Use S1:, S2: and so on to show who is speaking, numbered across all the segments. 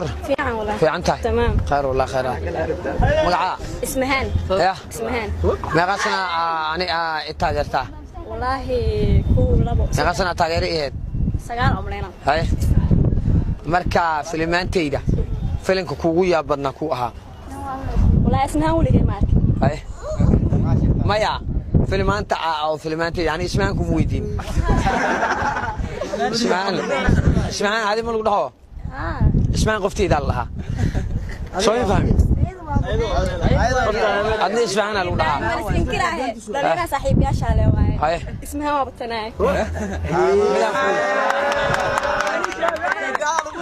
S1: Fiican wallah.
S2: Fiican tahay.
S1: Tamaam.
S2: Khayr wallah, khayr. Magacaa?
S1: Ismahaan.
S2: Ya?
S1: Ismahaan.
S2: Meeqa sana ani i taageertaa?
S1: Wallaahi 1, 2.
S2: Meeqa sana taageero iheed?
S1: 9 omleyna.
S2: Haye, marka filimaantayda filimka kuugu yaab badnaa ku ahaa?
S1: Wallaahi Ismahaan weligay ma arkin.
S2: Haye, maya, filimaanta oo filimaantayda ani Ismahaan kuma weydiin. Ismahaan, Ismahaan adi ma lagu dhaho?
S1: Haa.
S2: Ismahaan qoftaydaa la dhahaa, soo ma fahmi? Adna Ismahaanaa lagu dhahaa.
S1: Ma is inkiraahe. Dhallinyarada saaxiibayaashaa le waaye.
S2: Haye.
S1: Ismahaan waa batanaay.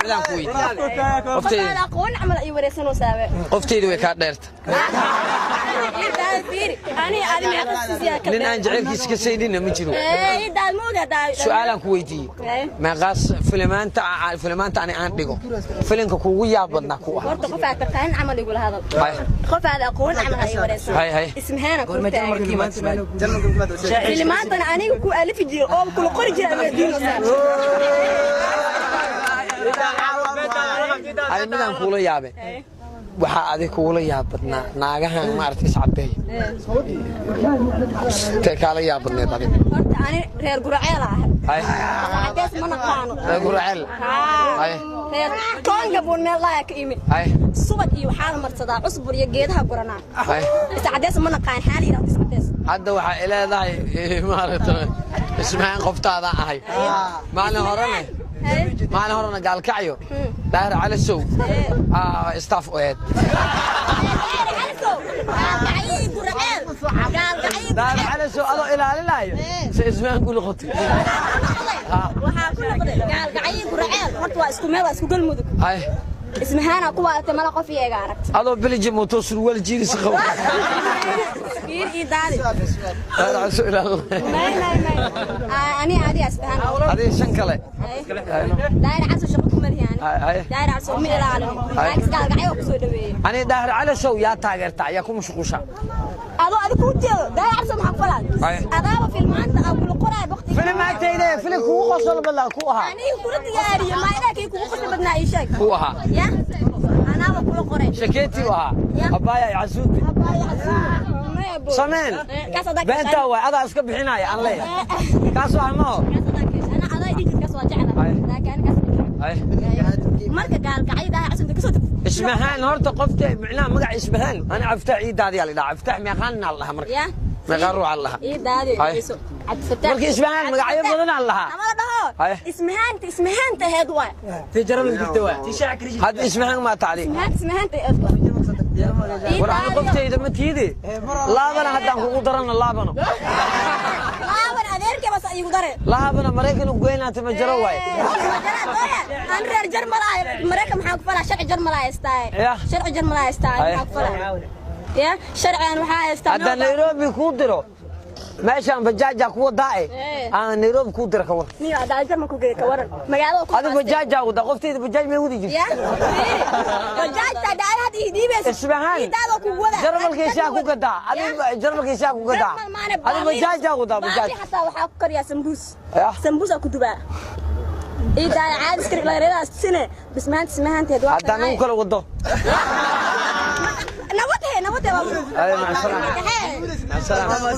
S2: Midaan ku weydiiyey.
S1: Qoftaan
S2: qoftayda
S1: aqoon camal ay wareysanoo saabe.
S2: Qoftayda way kaa dheerta.
S1: Idaad fiiri. Ani adi meeqa siisiyaa ka
S2: Nin aan jacaylkiisa ka saydinna ma jiro.
S1: Ee, idaad ma ogaa daa.
S2: Su'aalaan ku weydiiyey.
S1: Haye.
S2: Meeqaas filimaanta filimaanta ani aan dhigo filimka kuugu yaab badnaa ku ahaa?
S1: Horta qof aad taqaanin camal igula hadal.
S2: Haye.
S1: Qof aad aqoon camal ay wareysan.
S2: Haye, haye.
S1: Ismahaana ku taagan. Filimaantana aniga ku alifi jira oo kula qori jira ama diinaysaa.
S2: Adi midaan kuula yaabe, waxaa adig kugula yaab badnaa naagahan maaragtay iscabeeya, tee kaala yaab badneed adig?
S1: Horta ani reer Guraceel ah.
S2: Haye.
S1: Cadees ma naqaano.
S2: Reer Guraceel. Haye.
S1: Reer Koonga buun meel laaya ka imi.
S2: Haye.
S1: Subag iyo waxaa la marsadaa cusbur iyo geedaha guranaa.
S2: Haye.
S1: Iscadees ma naqaan, xaal yiraahdo iscadees.
S2: Hadda waxaa ileedahay maaragtay Ismahaan qoftaada ahay. Maalin horena, maalin horena Gaalkacyo Daahir Calasow staff u aheyd.
S1: Gaalgacyo Guraceel. Gaalgacyo.
S2: Daahir Calasow adoo ilaalinayo se Ismahaan ku noqotay?
S1: Waxaa ku noqday Gaalgacyo Guraceel. Horta waa isku meel, waa isku Galmudug.
S2: Haye.
S1: Ismahaana ku waalatay mala qof iyaga aragta.
S2: Adoo biliji mooto surwaal jiiris qabo.
S1: Fiir ii daadi.
S2: Daahir Calasow ilaalinayo.
S1: May may may. Ani adi Ismahaan.
S2: Adiga shan kale.
S1: Daahir Caso shaqo kuma lihi.
S2: Haye, haye.
S1: Daahir Caso ma ilaalin. Laakiin Gaalgacyo ku soo dhaweeyay.
S2: Ani Daahir Calasow yaa taageertaa, yaa ku mashquusha?
S1: Adoo adi kuu jeedo Daahir Caso maxaa ku falaa?
S2: Haye.
S1: Adaaba filmaanta aa kula qoraay waqtiga.
S2: Filimaantayda filim kugu qosol badnaa ku ahaa?
S1: Aniga kula diyaariyo maa ilaa kay kugu qosol badnaa ii sheeg.
S2: Ku ahaa?
S1: Ya anaaba kula qoray.
S2: Shakeeti u ahaa. Abbaaya casuunti.
S1: Maya bo.
S2: Sameen.
S1: Kaas adaa.
S2: Beentaa waay, adaa iska bixinaya aan leeyahay kaas waa maho.
S1: Kaas adaa kees. Ana adaa dhigi kaas waa jeclahay.
S2: Haye.
S1: Laakiin ani kaas
S2: Haye.
S1: Marka Gaalgacyo Daahir Caso inta kasoo tagto.
S2: Ismahaan horta qofta micnaha magaca Ismahaan ana Caftaax ciidaadiyaa la dhahaa. Caftaax meeqaanina la dhahaa marka?
S1: Ya.
S2: Meeqaan ruuxa la dhahaa?
S1: Ii daadi.
S2: Haye.
S1: Iso Cabdifataax.
S2: Marka Ismahaan magacyo badanaa la lahaa.
S1: Ama la dhaho.
S2: Haye.
S1: Ismahaanta Ismahaanta aheed waay.
S2: Hadda Ismahaan maa tacli?
S1: Ismahaanta Ismahaanta aheed waay.
S2: War ani qoftayda ma tiidi laabana haddaan kugu darana laabano.
S1: Laaban adeerkay bas iigu dare.
S2: Laabana Maraykan u goynaanta ma jaro waay.
S1: Aan reer Jarmal ah, Maraykan maxaa ku falaa? Sharci Jarmal ah haystaa.
S2: Ya.
S1: Sharci Jarmal ah haystaa, maxaa ku falaa? Ya sharcigan waxaa haystaa.
S2: Haddaan Nairobi kuu diro meeshaan bajaajaa ku wadaa e
S1: Eh.
S2: aan Nairobi kuu diro ka war?
S1: Niyo adaa Jarmal ku geey ka waran magaalada ku.
S2: Adigu bajaajaa wadaa, qoftayda bajaaj may wadi jirta?
S1: Ya fiiri, bajaajta dhaaraad ii dhiibayso.
S2: Ismahaan.
S1: Idaadoo ku wada.
S2: Jarmalkiisaa ku gadaa adigu, jarmalkiisaa ku gadaa.
S1: Jarmal maane.
S2: Adigu bajaajaa wadaa, bajaaj.
S1: Baami xataa waxaa ku kariyaa sambuus.
S2: Ya.
S1: Sambuus aa ku dubaa. Idaa caadi iska dhiglareedaas sine bismaanta ismahaanteed waa.
S2: Haddaan ugu kala wado.
S1: Nabad he, nabad he waa.
S2: Haye, maca salaama. Maca salaama.